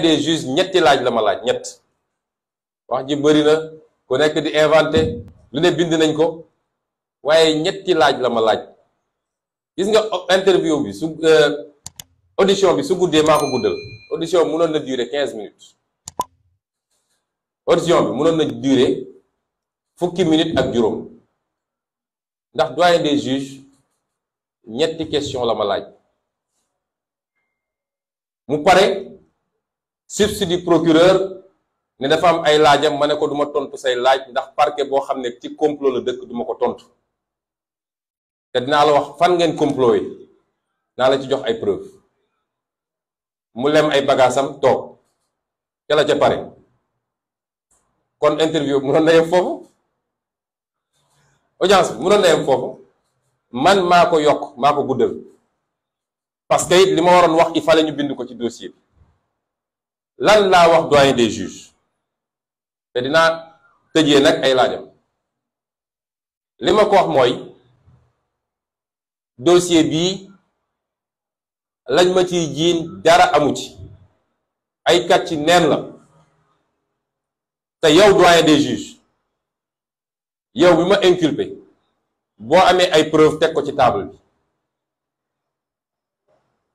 des juges ñetti laaj la ma laaj ñett wax ji bëri na ku nekk di inventé lu ne bind nañ ko waaye ñetti laaj la ma laaj gis nga interview bi su audition bi su guddee maa ko guddal audition bi mënoon na durer 15 minutes audition bi mënoon na durer fukki minutes ak juróom ndax doyen des juges ñetti question la ma laaj mu pare substitut procureur ne dafa am ay laajam ma ne ko duma tontu say laaj ndax parquet boo xam ne ci complot la dëkk duma ko tontu te dinaa la wax fan ngeen complot yi naa la ci jox ay preuve mu lem ay bagaasam toog ca la ca pare kon interview mu doon na yem foofu audience bi mu doon na yem foofu man maa ko yokk maa ko guddal parce que it li ma waroon wax il fallait ñu bind ko ci dossier bi lan laa wax doyen des juges te dinaa tëjee nag ay laajam li ma ko wax mooy dossier bii lañ ma ciy jiin dara amu ci ay kat ci neen la te yow doyen des juges yow bi ma inculpé boo amee ay preuve teg ko ci table bi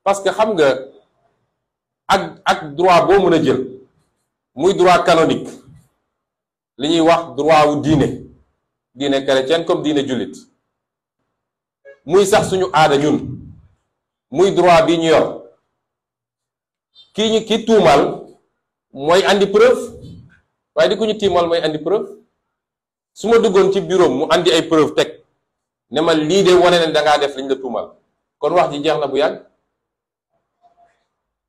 parce que xam nga ak droit boo mën a jël muy droit canonique li ñuy wax droit wu diine chrétienne comme diine jullit muy sax suñu aada ñun muy droit bi ñu yor ki tuumal mooy andi preuve waaye di ku ñu tiimal mooy andi preuve su ma duggoon ci bureau mu andi ay preuve teg ne ma lii de wane ne dangaa def liñ la tuumal kon wax ji jeex na bu yàgg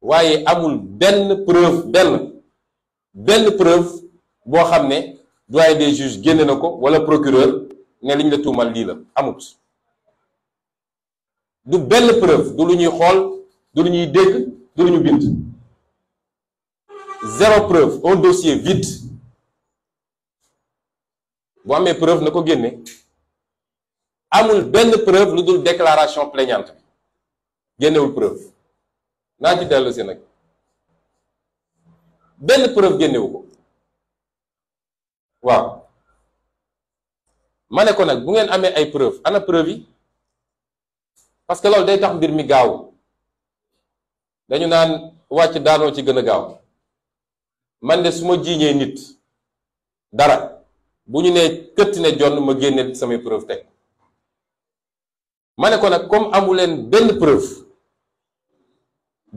waaye amul benn preuve boo xam ne doyen des juges génne na ko wala procureur ne liñ la tuumal lii la amut du benn preuve du lu ñuy xool du lu ñuy dégg du lu ñu bind zéro preuve un dossier vide bu amee preuve na ko génne amul benn preuve lu dul déclaration plaignante bi génnewul preuve naa ci dellu si nag benn preuve génnewu ko waaw ma ne ko nag bu ngeen amee ay preuve ana preuve yi parce que loolu day tax mbir mi gaaw dañu naan wàcc daanoo ci gën a gaaw man de su ma jiiñee nit dara bu ñu nee këtt ne jonn ma génne samay preuve teg ma ne ko nag comme amuleen benn preuve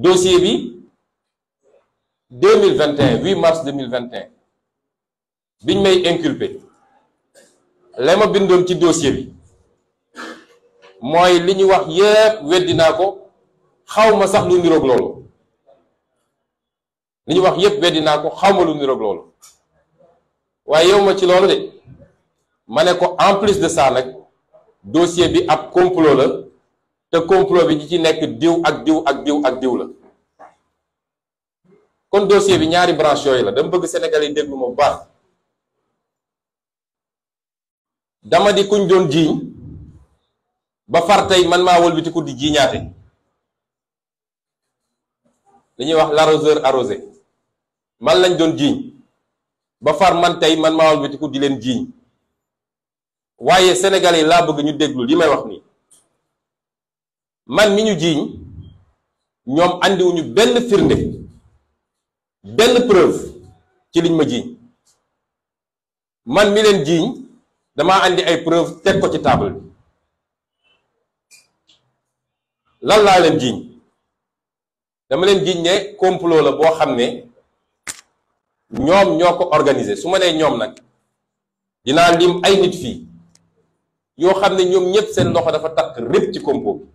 dossier bi 2021 8 mars 2021 biñ may inculpé la ma bindoon ci dossier bi mooy li ñu wax yépp weddi naa ko xaw ma sax lu niroog loolu li ñu wax yépp weddi naa ko xaw ma lu niroog loolu waaye yow ma ci loolu de ma ne ko en plus de ça nag dossier bi ab complot la te complot bi ñi ci nekk diw ak diw ak diw ak diw la kon dossier bi ñaari branche yooyu la dama bëgg Sénégalais yi déglu ma bu baax dama di kuñ doon jiiñ ba far tey man maa wëlbatiku di jiiñaate li ñuy wax l'arroseur arrosé man lañ doon jiiñ ba far man tey man maa wëlbatiku di leen jiiñ waaye Sénégalais yi laa bëgg ñu déglu li may wax nii man mi ñu jiiñ ñoom andiwuñu benn firnde benn preuve ci liñ ma jiiñ man mi leen jiiñ damaa andi ay preuve teg ko ci table bi lan laa leen jiiñ dama leen jiiñ ne complot la boo xam ne ñoom ñoo ko organisé su ma nee ñoom nag dinaa lim ay nit fii yoo xam ne ñoom ñëpp seen loxo dafa takk répp ci complot bi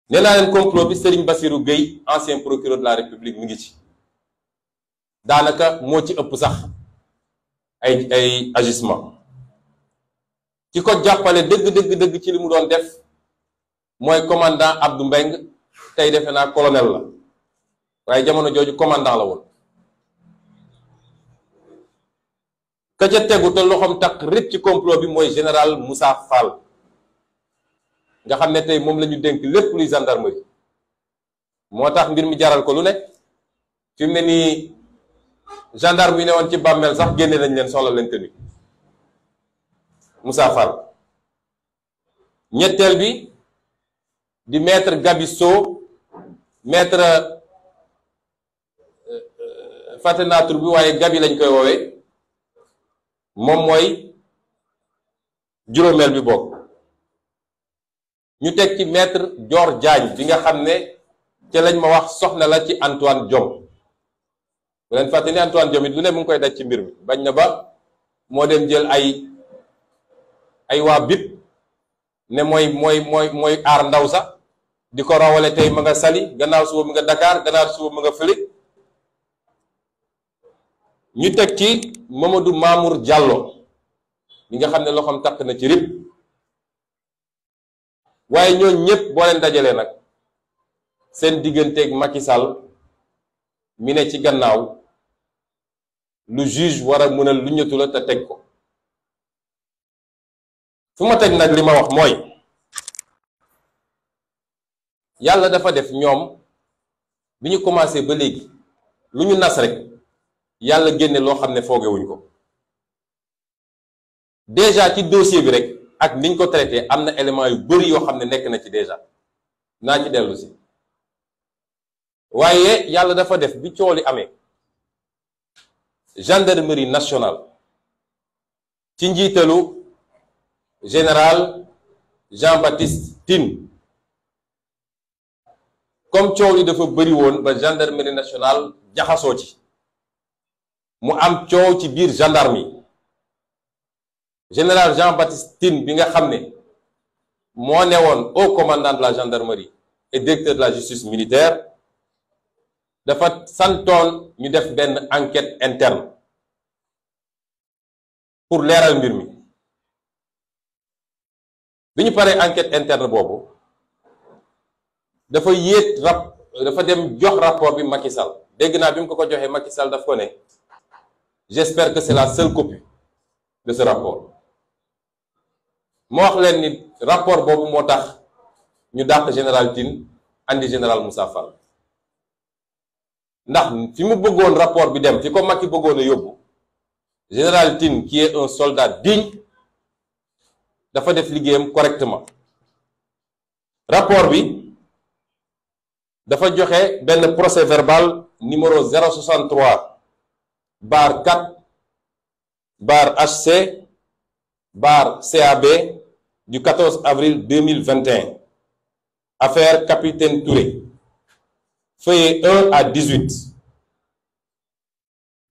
nee naa leen complot bi Serigne Bassirou Gueye ancien procureur de la République mi ngi ci daanaka moo ci ëpp sax ay agissement ci ko jàppale dëgg ci li mu doon def mooy commandant Abdou Mbeng tey defe naa colonel la waaye jamono jooju commandant la woon ka ca tegu te loxoom takk rëpp ci complot bi mooy général Moussa Fall nga xam ne tey moom la ñu dénk lépp luy gendarmerie moo tax mbir mi jaral ko lu nekk. fi mu ne nii gendarme yi ne woon ci bàmmeel sax génne nañ leen soxla leen tenue Moussa Fall. ñetteel bi di maître Gabi Sow maître fàtte naa tur bi waaye Gabi lañ koy woowee moom mooy juróomeel bi bokk. ñu teg ci maître Dior Diagne bi nga xam ne ca lañ ma wax soxna la ci Antoine Diome bu leen fàtte ni Antoine Diome it lu ne mu ngi koy daj ci mbir mi bañ na ba moo dem jël ay waa BIP ne mooy aar ndaw sax di ko rawale tey ma nga Saly gannaaw suba mu nga Dakar gannaaw suba mu nga fële. ñu teg ci Mamadou Mamour Diallo bi nga xam ne loxoom takk na ci rib waaye ñooñu ñëpp boo leen dajalee nag seen digganteeg Macky Sall mi ne ci gannaaw lu juge war a mën a lu ñëtu la te teg ko fu ma teg nag li ma wax mooy yàlla dafa def ñoom bi ñu commencé ba léegi lu ñu nas rek yàlla génne loo xam ne foogewuñ ko déjà ci dossier bi rek ak niñ ko traité am na élément yu bari yoo xam ne nekk na ci déjà naa ci dellu si waaye yàlla dafa def bi coow li amee gendarmerie nationale ci njiitalu général Jean-Baptiste Tine comme coow li dafa bari woon ba gendarmerie nationale jaxasoo ci mu am coow ci biir gendarme yi général Jean-Baptiste Tine bi nga xam ne moo ne woon haut commandant de la gendarmerie et directeur de la justice militaire dafa santoon ñu def benn enquête interne pour leeral mbir mi bi ñu paree enquête interne boobu dafa dafa dem jox rapport bi Macky Sall dégg naa bi mu ko joxee Macky Sall daf ko ne j'espère que c'est la seule copie de ce rapport moo wax leen ni rapport boobu moo tax ñu dàq général Tine andi général Moussa Fall ndax fi mu bëggoon rapport bi dem fi ko Macky bëggoon a yóbbu général Tine qui est un soldat digne dafa def liggéeyam correctement rapport bi dafa joxe benn procès verbal numéro 063/HC/CAB du 14 avril 2021 affaire capitaine Touré feuillet 1 à 18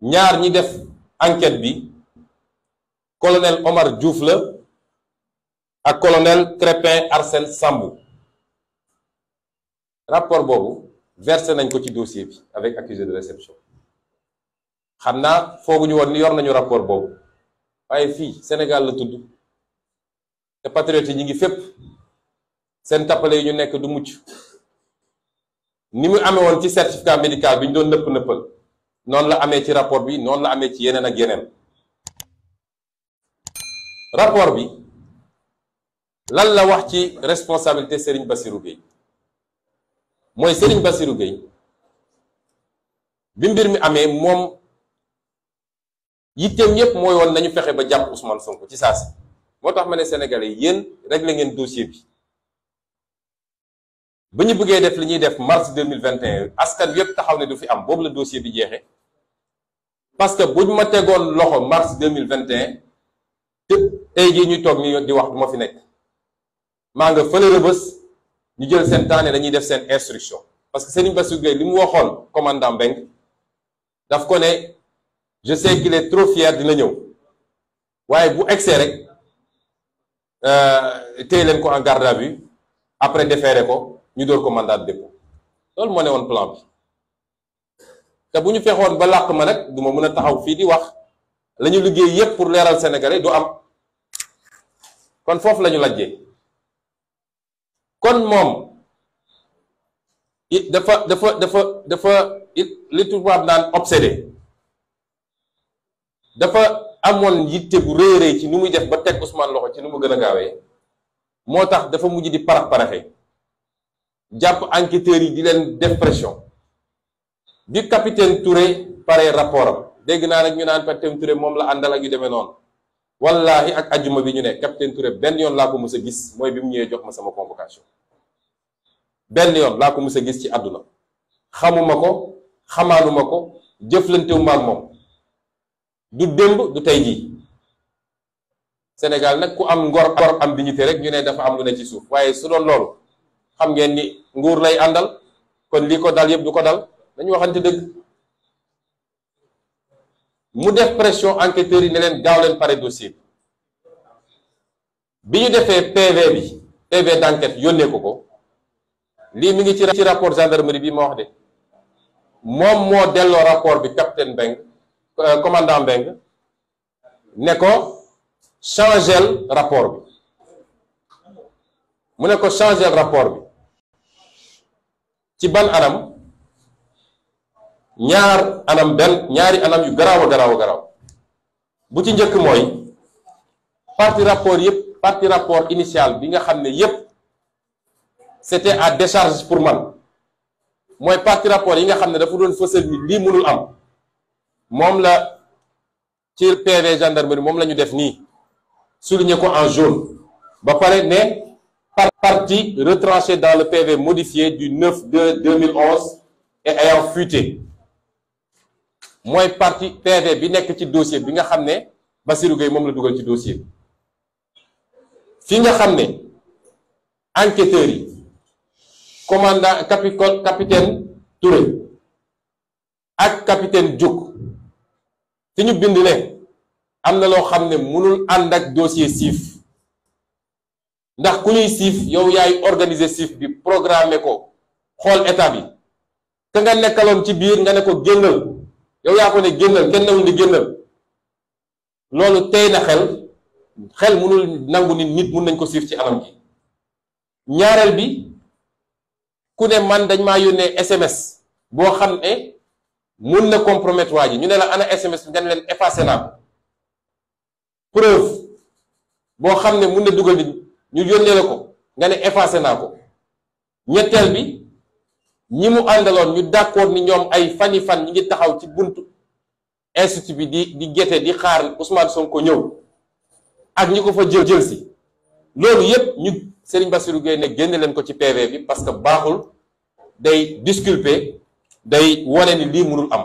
ñaar ñi def enquête bi colonel Omar Diouf la ak colonel Crépin Arsène Sambou rapport boobu versé nañ ko ci dossier bi avec accusé de réception xam naa fooguñu woon ni yor nañu rapport boobu waaye fii Sénégal la tudd te patriotes yi ñi ngi fépp seen tappale yi ñu nekk du mucc ni mu amee woon ci certificat médical bi ñu doon nëppal noonu la amee ci rapport bi noonu la amee ci yeneen ak yeneen rapport bi lan la wax ci responsabilité Serigne Bassirou Gueye mooy Serigne Bassirou Gueye bi mbir mi amee moom yitteem yépp mooy woon nañu fexe ba jàpp Ousmane Sonko ci saa si moo tax ma ne Sénégalais yi yéen réglé ngeen dossier bi ba ñu bëggee def li ñuy def mars 2021 askan yépp taxaw ne du fi am boobu la dossier bi jeexee parce que buñ ma tegoon loxo mars 2021 te tey jii ñuy toog ni di wax du ma fi nekk maa nga fële Rebeuss ñu jël seen temps ne dañuy def seen instruction parce que Serigne Bassirou Gueye li mu waxoon commandant Mbengue daf ko ne je sais qu'il est trop fier dina ñëw waaye bu egsee rek téye leen ko en garde à vue après déféré ko ñu door ko mandat de dépôt loolu moo ne woon plan bi te bu ñu fexoon ba làq ma nag du ma mën a taxaw fii di wax la ñu liggéey yépp pour leeral Sénégalais du am kon foofu la ñu lajjee kon moom dafa li tubaab naan obsédé dafa amoon yitte bu rëy rëy ci nu muy def ba teg Ousmane loxo ci nu mu gën a gaawee moo tax dafa mujj di parax-paraxe jàpp enquêteurs yi di leen def pression bi capitaine Touré pare rapport am dégg naa nag ñu naan capitaine Touré moom la àndal ak yu demee noonu wallahi ak ajjuma bi ñu ne capitaine Touré benn yoon laa ko mës a gis mooy bi mu ñëwee jox ma sama convocation benn yoon laa ko mës a gis ci àdduna xamuma ko xamaanuma ko jëflantewuma ak moom du démb du tey jii Sénégal nag ku am ngor am dignité rek ñu ne dafa am lu ne ci suuf waaye su doon loolu xam ngeen ni nguur lay àndal kon lii ko dal yëpp du ko dal dañu waxante dëgg mu def pression enquêteurs yi ne leen gaaw leen pare dossier bi ñu defee PV d'enquête yónnee ko lii mi ngi ci rapport gendarmerie bi ma wax de moom moo delloo rapport bi capitaine Mbengue commandant Mbengue ne ko changel rapport bi mu ne ko changel rapport bi ci ban anam ñaari anam yu garaaw a garaaw bu ci njëkk mooy partie rapport initial bi nga xam ne yépp c'était à décharge pour man mooy partie rapport yi nga xam ne dafa doon fësal ni lii mënul am moom la ci PV gendarmerie moom la ñu def nii souligné ko en jaune ba pare ne partie retranchée dans le PV modifié du 9/2/2011 et ayant fuité mooy partie PV bi nekk ci dossier bi nga xam ne Bassirou Gueye moom la dugal ci dossier bi fi nga xam ne enquêteurs yi commandant capitaine Touré ak capitaine Diouk fi ñu bind ne am na loo xam ne mënul ànd ak dossier siif ndax ku ñuy siif yow yaay organiser siif bi programmer ko xool état bi te nga nekkaloon ci biir nga ne ko génnal yow yaa ko ne génnal kenn newul di génnal loolu tey na xel mënul nangu nit mun nañ ko siif ci anam gi ñaareel bi ku ne man dañ maa yónnee SMS boo xam ne mun na compromettre waa ji ñu ne la ana SMS bi nga ne leen effacé naa preuve boo xam ne mun na dugal nit ñu yónnee la ko nga ne effacé naa ko ñetteel bi ñi mu àndaloon ñu d'accord ni ñoom ay fani fan ñi ngi taxaw ci buntu institut bi di gete di xaar Ousmane Sonko ñëw ak ñi ko fa jël si loolu yépp ñu Serigne Bassirou Gueye ne génne leen ko ci PV bi parce que baaxul day disculper day wone ni lii mënul am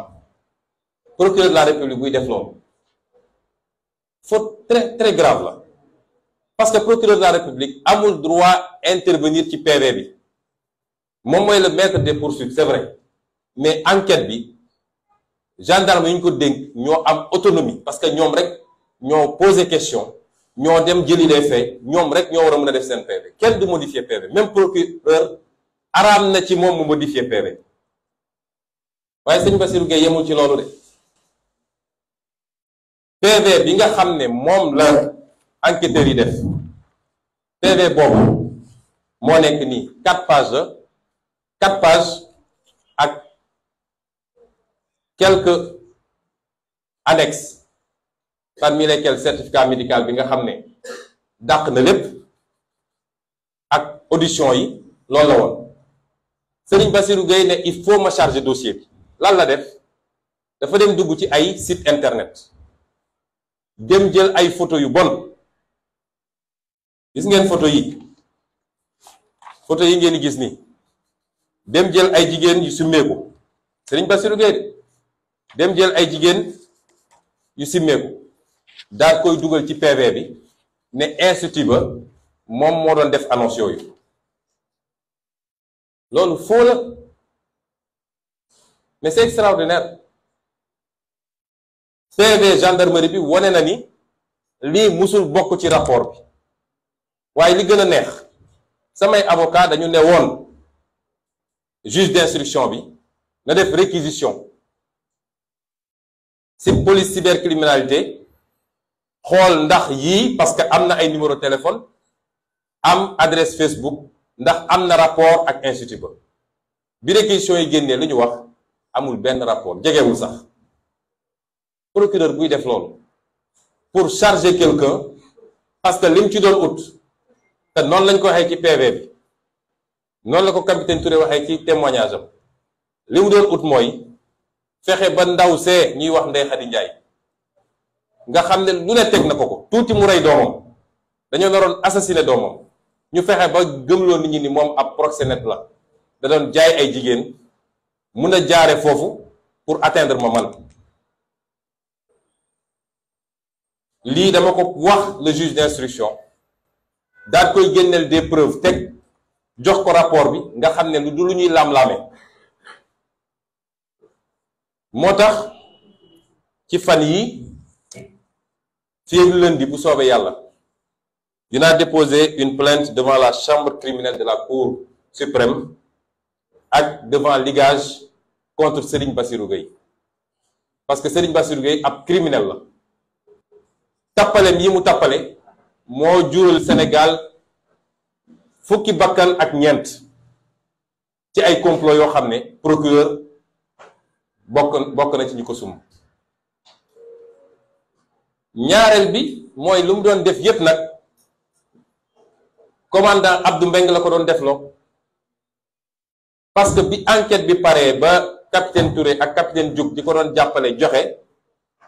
procureur de la République buy def loolu faute très très grave la parce que procureur de la République amul droit intervenir ci PV bi moom mooy le maître des poursuites c'est vrai mais enquête bi gendarme yi ñu ko dénk ñoo am autonomie parce que ñoom rek ñoo posé question ñoo dem jëli les faits ñoom rek ñoo war a mën a def seen PV kenn du modifier PV même procureur araam na ci moom mu modifier PV waaye sëñ Bassirou Gueye yemul ci loolu de PV bi nga xam ne moom la enquêteurs yi def PV boobu moo nekk nii 4 pages ak quelques annexes parmi lesquels certificat médical bi nga xam ne dàq na lépp ak audition yi loolu la woon Serigne Bassirou Gueye ne il faut ma charger dossier bi lan la def dafa dem dugg ci ay site internet dem jël ay photo yu bon gis ngeen photo yi ngeen di gis nii dem jël ay jigéen yu simmeeku Serigne Bassirou Gueye dem jël ay jigéen yu simmeeku daal koy dugal ci PV bi ne institut ba moom moo doon def annonce yooyu loolu faux la mais c'est extraordinaire PV gendarmerie bi wone na ni lii musul bokk ci rapport bi waaye li gën a neex samay avocat dañu ne woon juge d'instruction bi na def réquisition ci police cybercriminalité xool ndax yii parce que am na ay numéro téléphone am adresse Facebook ndax am na rapport ak institut ba bi réquisition yi génnee lu ñu wax amul benn rapport jegewul sax procureur buy def loolu pour charger quelqu'un parce que lim ci doon ut te noonu lañ ko waxee ci PV bi noonu la ko capitaine Touré waxee ci témoignage am li mu doon ut mooy fexe ba ndaw see ñuy wax Ndeye Khady Ndiaye nga xam ne lu ne teg na ko tuuti mu rey doomam dañoo naroon assassiner doomam ñu fexe ba gëmloo nit ñi ni moom ab proxénète la da doon jaay ay jigéen mun a jaare foofu pour atteindre ma man. lii dama ko wax le juge d'instruction daal koy génneel des preuves teg jox ko rapport bi nga xam ne du lu ñuy laam-laame. moo tax ci fan yi fii lundi bu soobee yàlla dinaa déposer une plainte devant la chambre criminelle de la Cour suprême ak devant ligage contre Serigne Bassirou Gueye parce que Serigne Bassirou Gueye ab criminel la. tappaleem yi mu tappale moo jural Sénégal fukki bakkan ak ñeent ci ay complot yoo xam ne procureur bokk na ci ñu ko sum ñaareel bi mooy lu mu doon def yépp nag commandant Abdou Mbengue la ko doon defloo parce que bi enquête bi paree ba capitaine Touré ak capitaine Diouk di ko doon jàppale joxe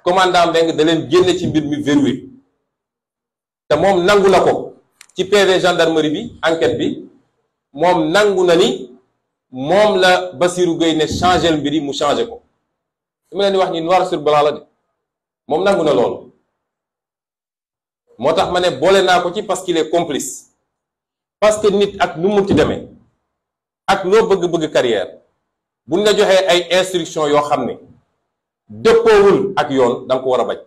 commandant Mbengue da leen génne ci mbir mi verrouillé te moom nangu na ko ci PV gendarmerie bi enquête bi moom nangu na ni moom la Bassirou Gueye ne changé mbir yi mu changé ko su ma leen di wax ni noir sur blanc la de moom nangu na loolu moo tax ma ne boole naa ko ci parce qu'il est complice parce que nit ak nu munti demee ak loo bëgg-bëgg carrière buñ la joxee ay instructions yoo xam ne dëppoowul ak yoon da nga ko war a bañ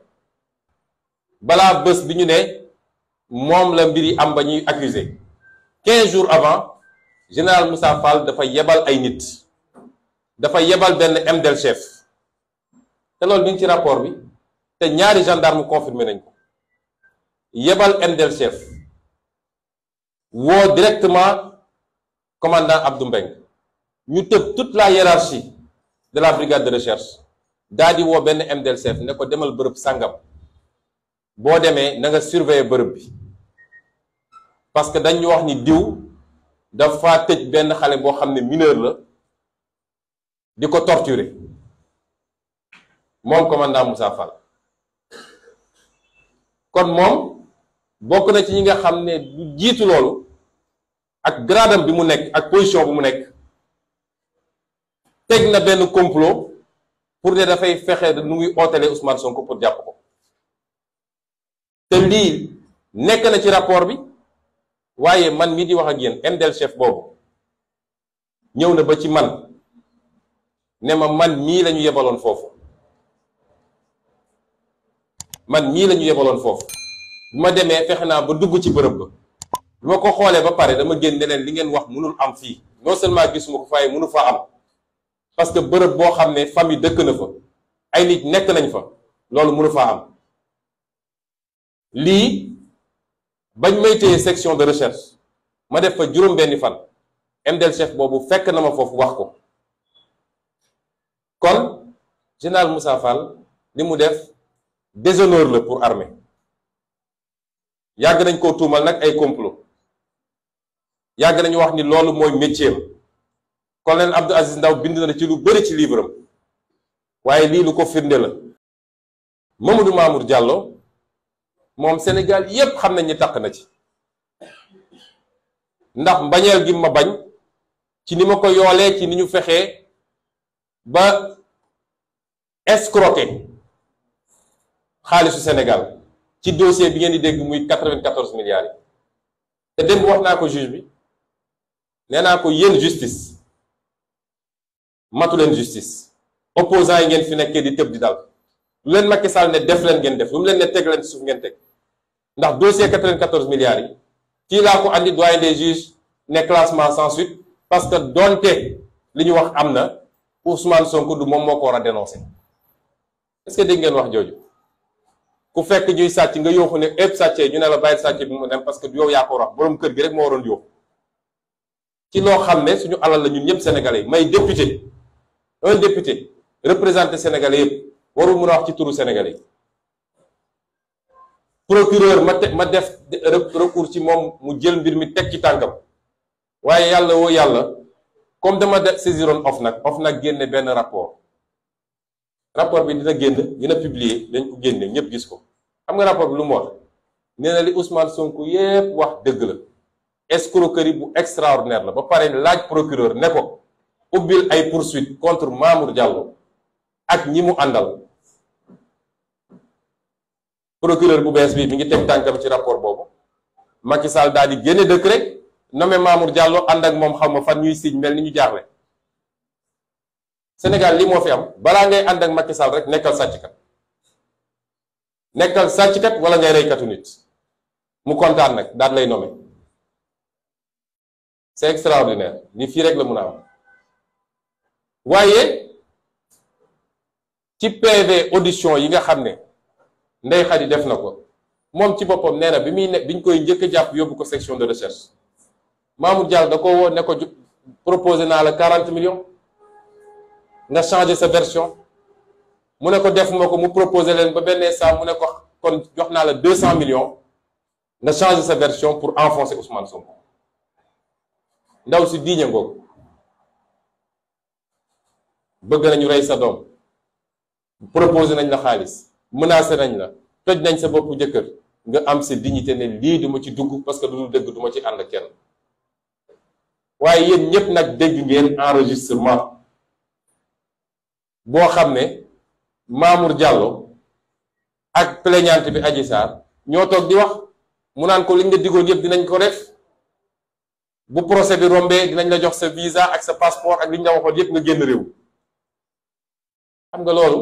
balaa bés bi ñu ne moom la mbir yi am ba ñuy accusé 15 jours avant général Moussa Fall dafa yebal ay nit dafa yebal benn MDL chef te loolu mi ngi ci rapport bi te ñaari gendarme confirmé nañ ko yebal MDL chef woo directement commandant Abdou Mbengue ñu tëb toute la hiérarchie de la brigade de recherche daa di woo benn MDL chef ne ko demal bërëb sàngam boo demee na nga surveiller bërëb bi parce que dañu wax ni diw dafa tëj benn xale boo xam ne mineur la di ko torturer moom commandant Moussa Fall kon moom bokk na ci ñi nga xam ne du jiitu loolu ak gradam bi mu nekk ak position bi mu nekk teg na benn complot pour ne dafay fexe nu muy ootelee Ousmane Sonko pour jàpp ko te lii nekk na ci rapport bi waaye man mii di wax ak yéen MDL chef boobu ñëw na ba ci man ne ma man mii la ñu yebaloon foofu bu ma demee fexe naa ba dugg ci bërëb ba bu ma ko xoolee ba pare dama génn ne leen li ngeen wax mënul am fii non seulement gisuma ko faaye mënu fa am parce que bërëb boo xam ne famille dëkk na fa ay nit nekk nañ fa loolu mënu faa am lii bañ may téye section de recherche ma def fa juróom-benni fan MDL chef boobu fekk na ma foofu wax ko kon général Moussa Fall li mu def déshonneur la pour armée yàgg nañ koo tuumal nag ay complot yàgg nañu wax ni loolu mooy métier am colonel Abdou Aziz Ndaw bind na ci lu bëri ci livre am waaye lii lu ko firnde la Mamadou Mamour Diallo moom Sénégal yépp xam nañ ni takk na ci ndax mbañeel gi ma bañ ci ni ma ko yoolee ci ni ñu fexee ba escroquer xaalisu Sénégal ci dossier bi ngeen di dégg muy 94 milliards yi te démb wax naa ko juge bi nee naa ko yéen justice matu leen justice opposants yi ngeen fi nekkee di tëb di dal lu leen Macky Sall ne def leen ngeen def lu mu leen ne teg leen suuf ngeen teg ndax dossier 94 milliards yi fii laa ko andi doyen des juges ne classement sans suite parce que donte li ñu wax am na Ousmane Sonko du moom moo ko war a dénoncer est-ce que dégg ngeen wax jooju ku fekk ñuy sàcc nga yooxu ne ëpp sàccee ñu ne la bàyyi sàcc bi mu dem parce que yow yaa ko wax boroom kër gi rek moo waroon yooxu ci loo xam ne suñu alal la ñun ñëpp sénégalais yi may député un député représenté sénégalais yëpp warul mun a wax ci turu sénégalais yi procureur ma def recours ci moom mu jël mbir mi teg ci tànkam waaye yàlla woo yàlla comme dama saisiroon OFNAC génne benn rapport bi dina publier dañ ko génne ñëpp gis ko. xam nga rapport bi lu mu wax nee na li Ousmane Sonko yépp wax dëgg la escroquerie bu extraordinaire la ba pare laaj procureur ne ko ubbil ay poursuite contre Mamour Diallo ak ñi mu àndal. procureur bu bees bi mi ngi teg tànkam ci rapport boobu Macky Sall daal di génne décret nommé Mamour Diallo ànd ak moom xam ma fan ñuy signe mel ni ñu jaaxle. Sénégal lii moo fi am balaa ngay ànd ak Macky Sall rek nekkal sàcckat wala ngay reykatu nit mu kontaan nag daal lay nommé. C'est extraordinaire ni fii rek la mun a am waaye ci PV audition yi nga xam ne Ndeye Khady def na ko moom ci boppam nee na biñ koy njëkk a jàpp yóbbu ko section de recherche Mamour Diallo da ko woo ne ko proposé naa la 40 millions nga changé sa version mu ne ko def ma ko mu proposé leen ba benn saa mu ne ko kon jox naa la 200 millions nga changé sa version pour enfoncer Ousmane Sonko. ndaw si diiñe ngoog bëgg nañu rey sa doom proposé nañ la xaalis menacé nañ la toj nañ sa boppu jëkkër nga am sa dignité ne lii duma ci dugg parce que du dëgg duma ci ànd kenn. waaye yéen ñépp nag dégg ngeen enregistrement boo xam ne Mamour Diallo ak plaignante bi Adji Sarr ñoo toog di wax mu naan ko liñ nga digoon yépp dinañ ko def. bu procès bi rombee dinañ la jox sa visa ak sa passeport ak li ñu la waxoon yépp nga génn réew. xam nga loolu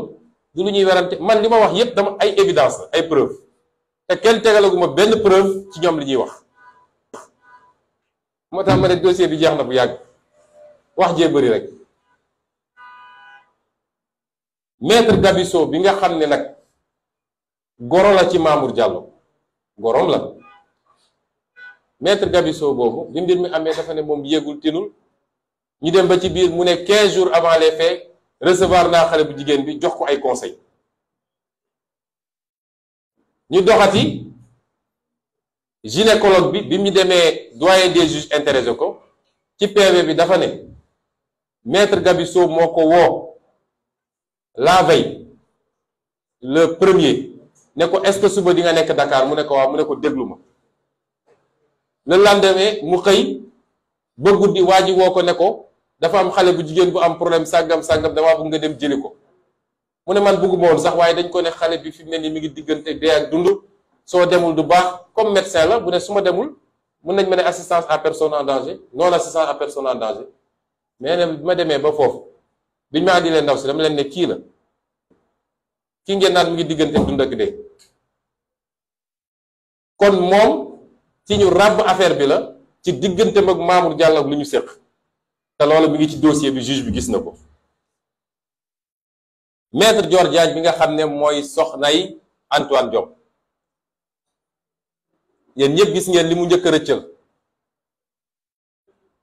du lu ñuy werante man li ma wax yépp dama ay évidence la ay preuve te kenn tegalaguma benn preuve ci ñoom li ñuy wax. moo tax ma ne dossier bi jeex na bu yàgg wax jee bëri rek. maître Gabisso bi nga xam ne nag goro la ci Mamour Diallo gorom la. maître Gabisso boobu bi mbir mi amee dafa ne moom yéegul tinul ñu dem ba ci biir mu ne 15 jours avant les faits recevoir naa xale bu jigéen bi jox ko ay conseil ñu doxati gynécologue bi mu demee doyen des juges intéressé ko ci PV bi dafa ne maître Gabisso moo ko woo la veille le premier ne ko est-ce que suba di nga nekk Dakar mu ne ko waaw mu ne ko déglu ma. le lendemain mu xëy ba guddi waa ji woo ko ne ko dafa am xale bu jigéen bu am problème sàngam damaa bëgg nga dem jëli ko mu ne man bëgguma woon sax waaye dañ ko ne xale bi fi mu ne nii mi ngi diggante dee ak dund soo demul du baax comme médecin la bu ne su ma demul mun nañ ma ne assistance à personne en danger non assistance à personne en danger mais ne bi ma demee ba foofu biñ ma andi leen ndaw si dama leen ne kii la kii ngeen naan mi ngi diggante dund ak dee kon moom ci ñu ràbb affaire bi la ci diggante mag Mamour Diallo ak lu ñu séq te loolu mi ngi ci dossier bi juge bi gis na ko. maître Dior Diagne bi nga xam ne mooy soxnay Antoine Diome yéen ñëpp gis ngeen li mu njëkk a rëccal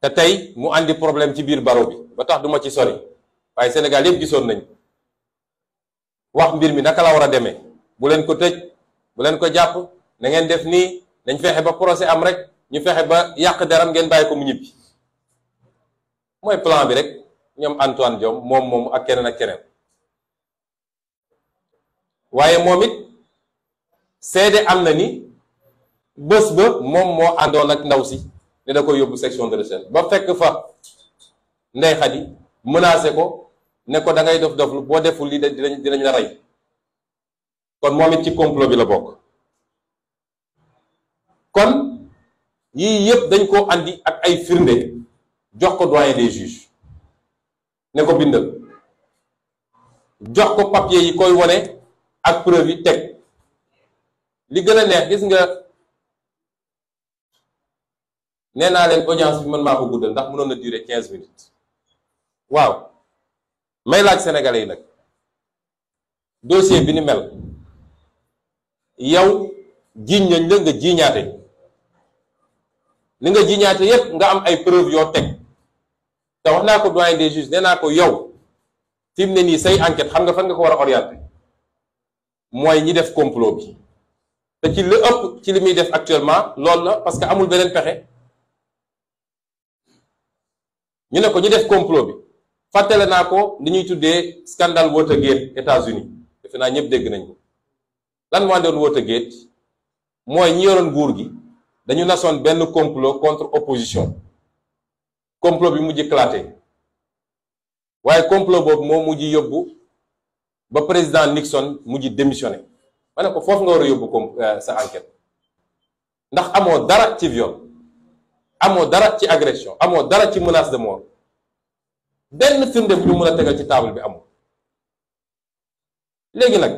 te tey mu andi problème ci biir baro bi ba tax duma ci sori waaye Sénégal yëpp gisoon nañ wax mbir mi naka la war a demee bu leen ko tëj bu leen ko jàpp na ngeen def nii dañ fexe ba procès am rek ñu fexe ba yàq deram ngeen bàyyi ko mu ñibbi mooy plan bi rek ñoom Antoine Diome moom ak keneen ak keneen waaye moom it seede am na ni bés ba moom moo àndoon ak ndaw si ne da koy yóbbu section de recherche ba fekk fa Ndeye Khady menacé ko ne ko da ngay dof boo deful lii dinañ la rey kon moom it ci complot bi la bokk. kon yii yëpp dañ ko andi ak ay firnde jox ko doyen des juges ne ko bindal jox ko papier yi koy wone ak preuve yi teg li gën a neex gis nga nee naa leen audience bi man maa ko guddal ndax mënoon na durer 15 minutes waaw may laaj sénégalais yi nag dossier bi ni mel yow jiiñ nañ la nga jiiñaate li nga jiiñaate yépp nga am ay preuve yoo teg te wax naa ko doyen des juges nee naa ko yow fi mu ne nii say enquête xam nga fan nga ko war a orienté mooy ñi def complot bi te ci li ëpp ci li muy def actuellement loolu la parce que amul beneen pexe ñu ne ko ñu def complot bi fàttale naa ko li ñuy tuddee scandale Watergate États-Unis defe naa ñëpp dégg nañ ko. lan moo doon Watergate mooy ñi yoroon nguur gi dañu nasoon benn complot contre opposition complot bi mujj éclaté waaye complot boobu moo mujj yóbbu ba président Nixon mujj démissionné ma ne ko foofu nga war a yóbbu sa enquête ndax amoo dara ci viol amoo dara ci agression amoo dara ci menace de mort benn firnde bu ñu mën a tegal ci table bi amul. léegi nag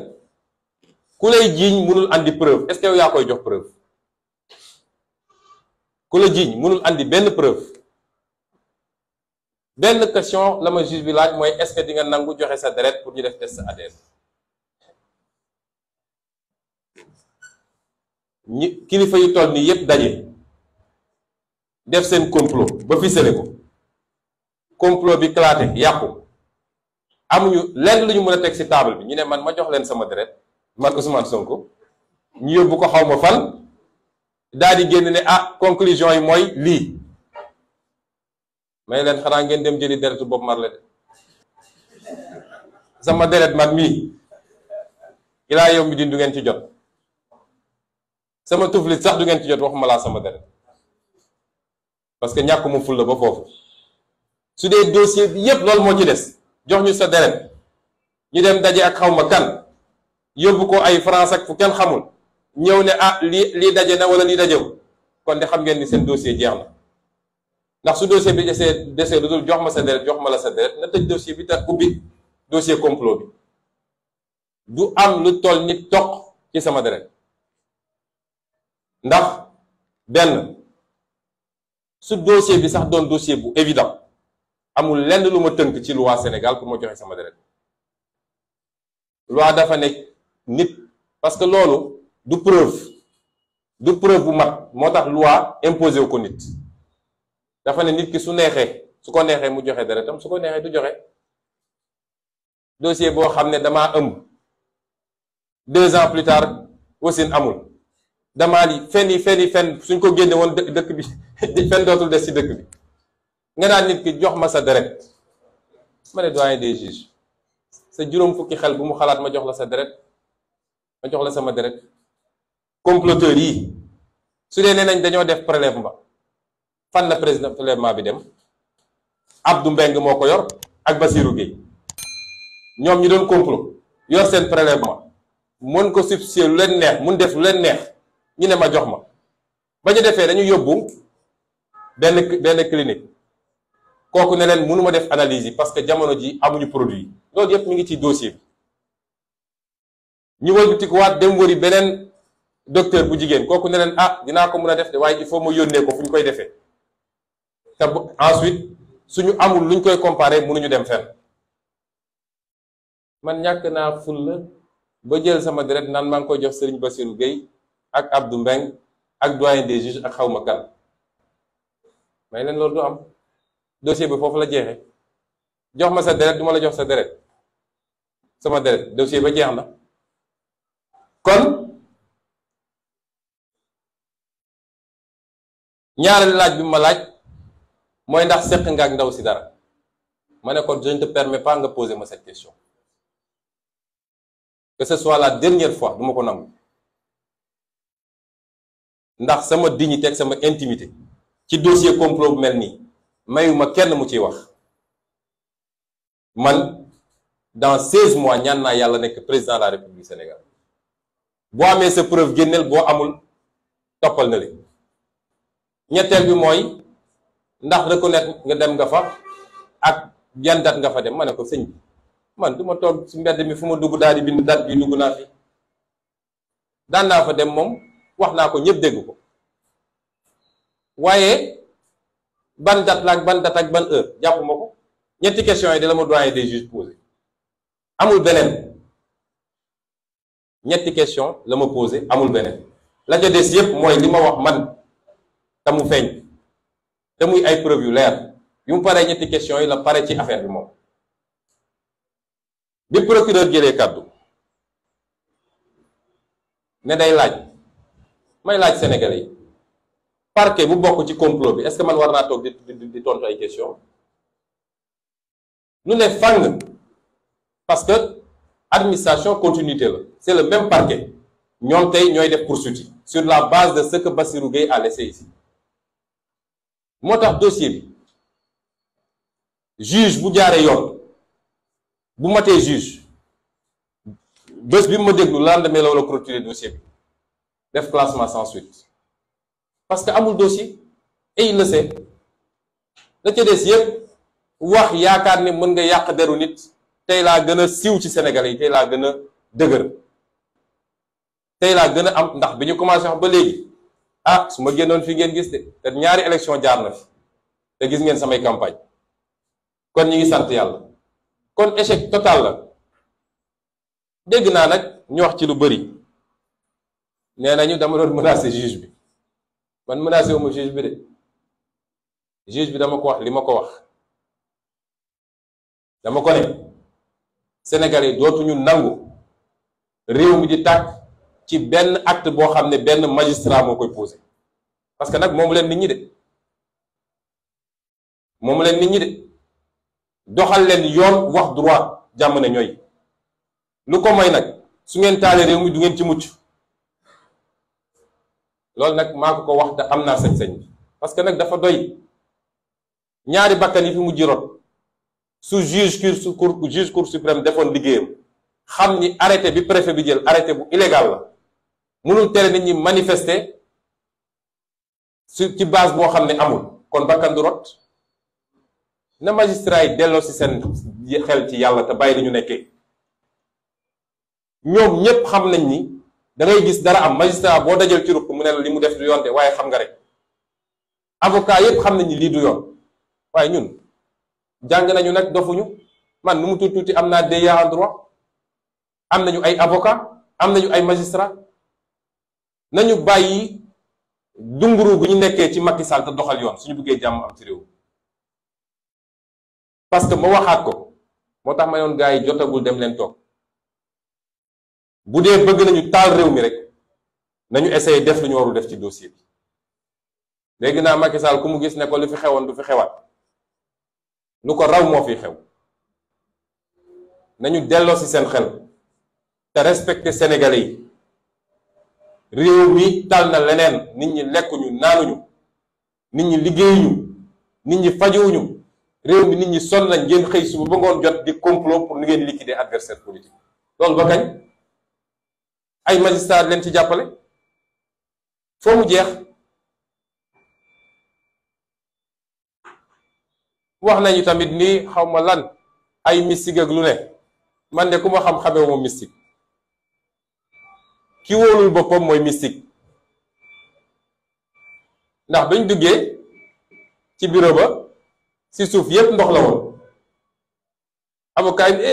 ku lay jiiñ mënul andi preuve est-ce que yow yaa koy jox preuve ku la jiiñ mënul andi benn preuve. benn question la ma juge bi laaj mooy est-ce que di nga nangu joxe sa deret pour ñu def test ADN. ñi kilifa yu toll nii yépp daje def seen complot ba ficelé ko complot bi éclaté yàqu amuñu lenn lu ñu mën a teg ci table bi ñu ne man ma jox leen sama deret man Ousmane Sonko ñu yóbbu ko xaw ma fan daal di génn ne conclusion yi mooy lii. may leen xanaa ngeen dem jëli deretu Bob Marley de sama deret man mii ilaa yow mi du ngeen ci jot sama tuflit sax du ngeen ci jot waxuma laa sama deret parce que ñàkk mu ful la ba foofu su dee dossier bi yépp loolu moo ci des jox ñu sa deret ñu dem daje ak xawma kan yóbbu ko ay France ak fu kenn xamul ñëw ne lii daje na wala lii dajew kon de xam ngeen ni seen dossier jeex na. ndax su dossier bi desee lu dul jox ma sa deret jox ma la sa deret na tëj dossier bi te ubbi dossier complot bi du am lu toll nit toq ci sama deret ndax benn su dossier bi sax doon dossier bu évident amul lenn lu ma tënk ci loi Sénégal pour ma joxe sama deret loi dafa nekk nit parce que loolu du preuve bu mat moo tax loi imposé wu ko nit dafa ne nit ki su ko neexee mu joxe deretam su ko neexee du joxe dossier boo xam ne damaa ëmb 2 ans plus tard wasin amul damaa li fen suñ ko génne woon dëkk bi fen dootul des ci dëkk bi nga naan nit ki jox ma sa deret ma ne doyen des juges sa juróom fukki xel bu mu xalaat ma jox la sa deret ma jox la sama deret comploteurs yi su dee nee nañ dañoo def prélèvement fan la président prélèvement bi dem Abdou Mbeng moo ko yor ak Bassirou Gueye ñoom ñu doon complot yor seen prélèvement mën ko substituer lu leen neex mun def lu leen neex ñu ne ma jox ma ba ñu defee dañu yóbbu benn clinique kooku ne leen mënuma def analyse yi parce que jamono ji amuñu produit loolu yépp mi ngi ci dossier bi ñu wëlbatikuwaat dem wëri beneen docteur bu jigéen kooku ne leen dinaa ko mën a def de waaye il faut ma yónnee ko fu ñu koy defee te ensuite suñu amul luñ koy comparer mënuñu dem fenn man ñàkk naa fulla ba jël sama deret naan maa ngi koy jox Serigne Bassirou Gueye ak Abdou Mbeng ak doyen des juges ak xawma kan may leen loolu du am dossier bi foofu la jeexee jox ma sa deret du ma la jox sa deret sama deret dossier ba jeex na kon ñaareelu laaj bi ma laaj mooy ndax seq nga ak ndaw si dara ma ne ko je ne te permets pas nga poser ma cette question que ce soit la dernière fois du ma ko nangu ndax sama dignité ak sama intimité ci dossier complot bu mel nii mayuma kenn mu ciy wax man dans 16 mois ñaan naa yàlla nekk président de la République du Sénégal boo amee sa preuve génneel boo amul toppal na li ñetteel bi mooy ndax reconnaître nga dem nga fa ak yan date nga fa dem ma ne ko sëñ bi man du ma toog ci mbedd mi fu ma dugg daal di bind date bi dugg naa fi daan naa fa dem moom wax naa ko ñëpp dégg ko waaye ban date la ak ban date ak ban heure jàpp ma ko ñetti questions yi di la ma doyen des juges posé amul beneen ñetti question la ma posé amul beneen la ca des yépp mooy li ma wax man te mu feeñ te muy ay preuve yu leer yu mu paree ñetti question yi la pare ci affaire bi moom bi procureur jëlee kàddu ne day laaj may laaj sénégalais yi parquet bu bokk ci complot bi est-ce que man war naa toog di tontu ay question lu ne fàng parce que administration continuité la c'est le même parquet ñoom tey ñooy def poursuite sur la base de ce que Bassirou Gueye a laissé ici moo tax dossier bi juge bu jaaree yoon bu matee juge bés bi ma déglu lendemain la wala clôturer dossier bi def classement sans suite parce que amul dossier et il le sait la ca des yëpp wax yaakaar ni mën nga yàq deru nit tey laa gën a siiw ci Sénégalais yi tey laa gën a dëgër tey laa gën a am ndax bi ñu commencé wax ba léegi ah su ma génnoon fi ngeen gis de te ñaari élection jaar na fi te gis ngeen samay campagne kon ñi ngi sant yàlla kon échec total la dégg naa nag ñu wax ci lu bëri nee nañu dama doon menacer juge bi man menacé wu ma juge bi de juge bi dama ko wax li ma ko wax dama ko ne Sénégalais dootuñu nangu réew mi di tàkk ci benn acte boo xam ne benn magistrat moo koy posé parce que nag moomu leen nit ñi de moomu leen nit ñi de doxal leen yoon wax droit jàmm ne ñooy lu ko may nag su ngeen taalee réew mi du ngeen ci mucc loolu nag maa ko wax te am naa sañ-sañ bi parce que nag dafa doy ñaari bakkan yi fi mujj rot su juge cour suprême defoon liggéeyam xam ni arrêté bi préfet bi jël arrêté bu illégal la mënul tere nit ñi manifester ci base boo xam ne amul kon bakkan du rot na magistrat yi delloo ci seen xel ci yàlla te bàyyi li ñu nekkee ñoom ñépp xam nañ ni da ngay gis dara am magistrat boo dajal ci ruq mu ne la li mu def du yoon de waaye xam nga rek avocat yépp xam nañ ni lii du yoon waaye ñun jàng nañu nag dofuñu man nu mu tuuti am naa DEA en droit am nañu ay avocat am nañu ay magistrat nañu bàyyi dunguru gu ñu nekkee ci Macky Sall te doxal yoon suñu bëggee jàmm am ci réew parce que ma waxaat ko moo tax ma yoon gars yi jotagul dem leen toog bu dee bëgg nañu taal réew mi rek nañu essayer def lu ñu warul def ci dossier bi léegi naa Macky Sall ku mu gis ne ko lu fi xewoon du fi xewaat lu ko raw moo fi xew nañu delloo ci seen xel te respecter Sénégalais yi réew mi tal na leneen nit ñi lekkuñu naanuñu nit ñi liggéeyuñu nit ñi fajuwuñu réew mi nit ñi sonn nañ ngeen xëy suba ba ngoon jot di complot pour ni ngeen liquider adversaire politique loolu ba kañ ay magistrat leen ci jàppale foo mu jeex wax nañu tamit ni xaw ma lan ay mystique ak lu ne man de ku ma xam-xamee moom mystique ki wóolul boppam mooy mystique ndax bañ duggee ci bureau ba si suuf yépp ndox la woon avocat yi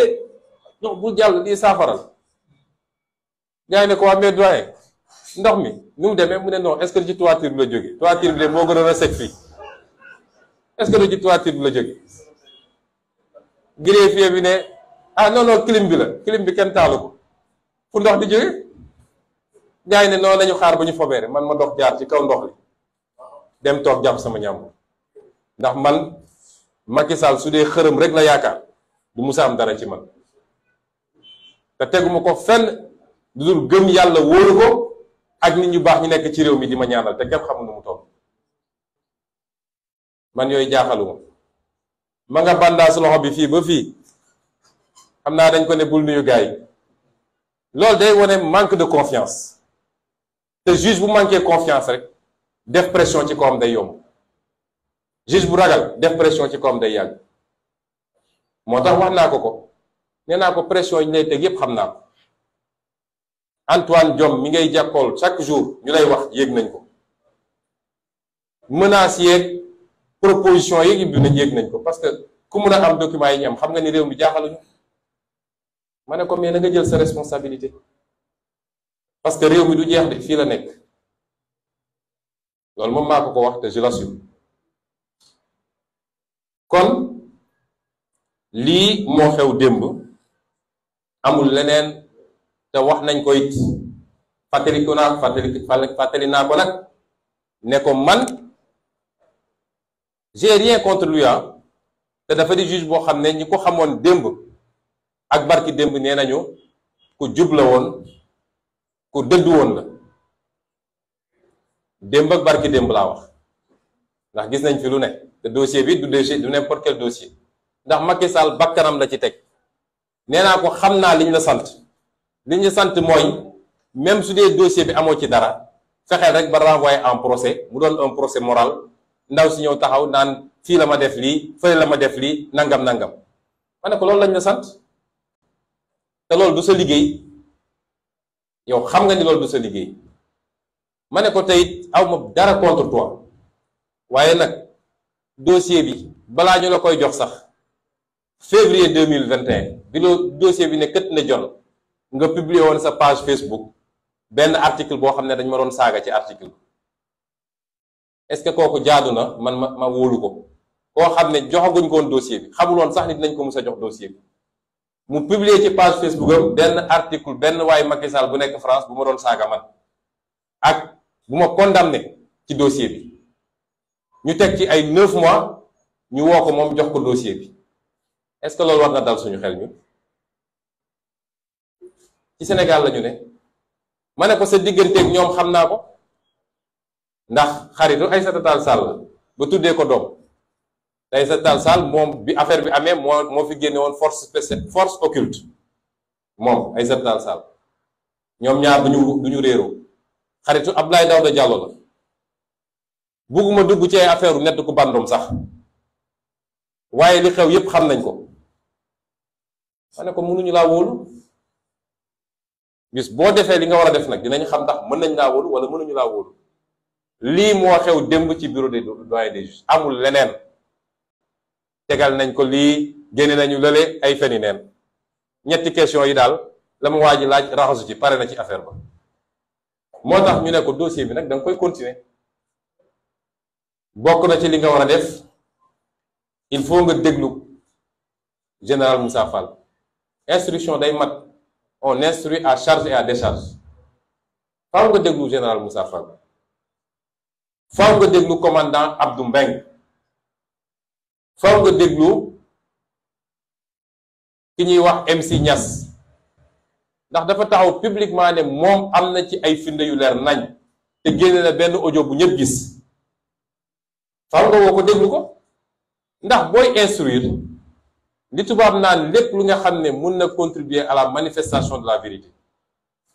non bul jàll lii saafaral gars yi ne ko waa mais doyen ndox mi nu mu demee mu ne non est-ce que ci toiture bi la jógee toiture bi de moo gënoon a sec fii est-ce que ci toiture bi la jógee greffier bi ne ah non non clim bi la clim bi kenn taalu ko fu ndox di jógee gars yi ne noonu nañu xaar ba ñu fobeere man ma dox jaar ci kaw ndox li dem toog jàpp sama ñàmb ndax man Macky Sall su dee xërëm rek la yaakaar du musa am dara ci man te teguma ko fenn du dul gëm yàlla wóoru ko ak nit ñu baax ñu nekk ci réew mi di ma ñaanal te kenn xamul nu mu toll man yooyu jaaxaluma ma nga bandaas loxo bi fii ba fii xam naa dañ ko ne bul nuyu gars yi loolu day wane manque de confiance te juge bu manqué confiance rek def pression ci kawam day yomb juge bu ragal def pression ci kawam day yàgg moo tax wax naa ko nee naa ko pression yi ñu lay teg yépp xam naa ko Antoine Diome mi ngay jàppool chaque jour ñu lay wax yéeg nañ ko menaces yeeg proposition yeeg yëpp nañ yéeg nañ ko parce que ku mun a am document yi ñu am xam nga ni réew mi jaaxaluñu ma ne ko mais na nga jël sa responsabilité parce que réew mi du jeex de fii la nekk loolu moom maa ko wax te je l'assure kon lii moo xew démb amul leneen te wax nañ ko it fàttali naa ko nag ne ko man j'ai rien contre lui te dafa di juge boo xam ne ñi ko xamoon démb ak barki démb nee nañu ku jub la woon ku dëddu woon la démb ak barki démb laa wax ndax gis nañ fi lu ne te dossier bi du n'importe quel dossier ndax Macky Sall bakkanam la ci teg nee naa ko xam naa liñ la sant liñ la sant mooy même su dee dossier bi amoo ci dara fexeel rek ba renvoyer en procès mu doon un procès moral ndaw si ñëw taxaw naan fii la ma def lii fële la ma def lii nangam nangam ma ne ko loolu lañ la sant te loolu du sa liggéey yow xam nga ni loolu du sa liggéey ma ne ko tey aw ma dara contre toi waaye nag dossier bi balaa ñu la koy jox sax février 2021 bi loo dossier bi ne kët ne jon nga publier woon sa page Facebook benn article boo xam ne dañ ma doon saaga ci article est-ce que kooku jaadu na man ma wóolu ko koo xam ne joxaguñ ko woon dossier bi xamuloon sax nit nañ ko mus a jox dossier bi mu publier ci page Facebook am benn article benn waaye Macky Sall bu nekk France bu ma doon saaga man ak bu ma condamné ci dossier bi ñu teg ci ay 9 mois ñu woo ko moom jox ko dossier bi est-ce que loolu war na dal suñu xel ñu ci Sénégal la ñu ne ma ne ko sa digganteeg ñoom xam naa ko ndax xaritu Aïssata Tall Sall ba tuddee ko doom Aïssata Tall Sall moom bi affaire bi amee moo fi génne woon force occulte moom Aïssata Tall Sall ñoom ñaar duñu réeroo xaritu Abdoulaye Daouda Diallo la bugguma dugg ci ay affaire nett ku bandum sax waaye li xew yépp xam nañ ko ma ne ko mënuñu laa wóolu bis boo defee li nga war a def nag dinañ xam ndax mën nañ laa wóolu wala mënuñu laa wóolu lii moo xew démb ci bureau des doyens des juges amul leneen tegal nañ ko lii génne nañu lële ay feni neen ñetti question yi daal la ma waa ji laaj raxasu ci pare na ci affaire ba moo tax ñu ne ko dossier bi nag da nga koy continuer bokk na ci li nga war a def il faut nga déglu général Moussa Fall instruction day mat on instruit à charge et à décharge faaw nga déglu général Moussa Fall faaw nga déglu commandant Abdou Mbeng faaw nga déglu ki ñuy wax MC Niass ndax dafa taxaw publiquement ne moom am na ci ay firnde yu leer nañ te génne na benn audio bu ñëpp gis faaw nga woo ko déglu ko ndax booy instruire li tubaab naan lépp lu nga xam ne mun na contribuer à la manifestation de la vérité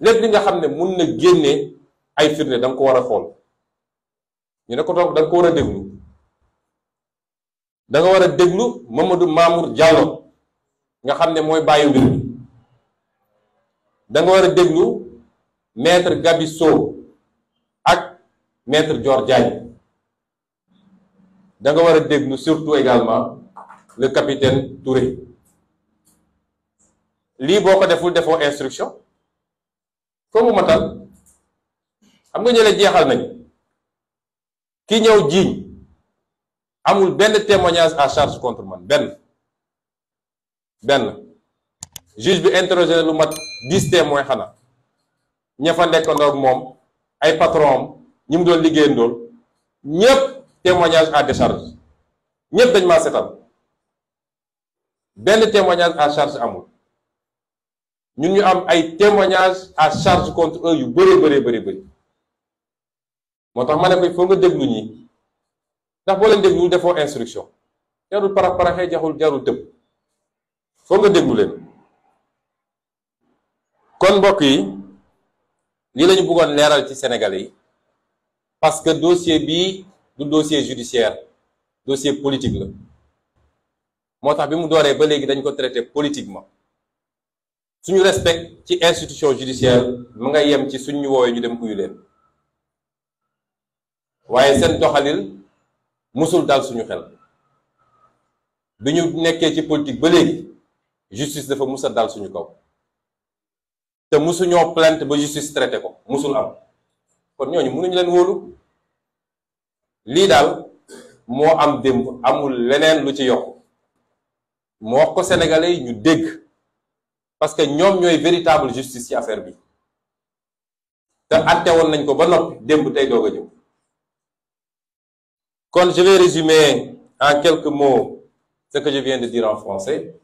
lépp li nga xam ne mun na génne ay firnde da nga ko war a xool ñu ne ko donc da nga ko war a déglu da nga war a déglu Mamadou Mamour Diallo nga xam ne mooy bàyyi mbir mi da nga war a déglu maître Gabi Sow ak maître Dior Diagne da nga war a déglu surtout également le capitaine Touré lii boo ko defoo instruction foo mu matal xam nga ñële jeexal nañ ki ñëw jiiñ amul benn témoignage à charge contre man benn juge bi interrogé lu mat 10 témoins xanaa ña fa nekkandoo ak moom ay patron am ñi mu doon liggéeyandool ñépp témoignage à décharge ñépp dañ maa setal benn témoignage à charge amul ñun ñu am ay témoignage à charge contre eux yu bëri moo tax ma ne ko il faut nga déglu ñi ndax boo leen déglu defoo instruction jarul paraxee jarul tëb foo nga déglu leen kon mbokk yi lii la ñu bëggoon leeral ci Sénégalais yi parce que dossier bii du dossier judiciaire dossier politique la moo tax bi mu dooree ba léegi dañ ko traité politiquement suñu respect ci institution judiciaire mu nga yem ci suñu woowee ñu dem uyu leen waaye seen doxalin musul dal suñu xel bi ñu nekkee ci politique ba léegi justice dafa mus a dal suñu kaw te musuñoo plainte ba justice traité ko musul am kon ñooñu mënuñu leen wóolu lii daal moo am démb amul leneen lu ci yokk moo wax ko sénégalais yi ñu dégg parce que ñoom ñooy véritable justice ci affaire bi te àtte woon nañ ko ba noppi démb tey doog a ñëw kon je vais résumer en quelques mots ce que je viens de dire en français,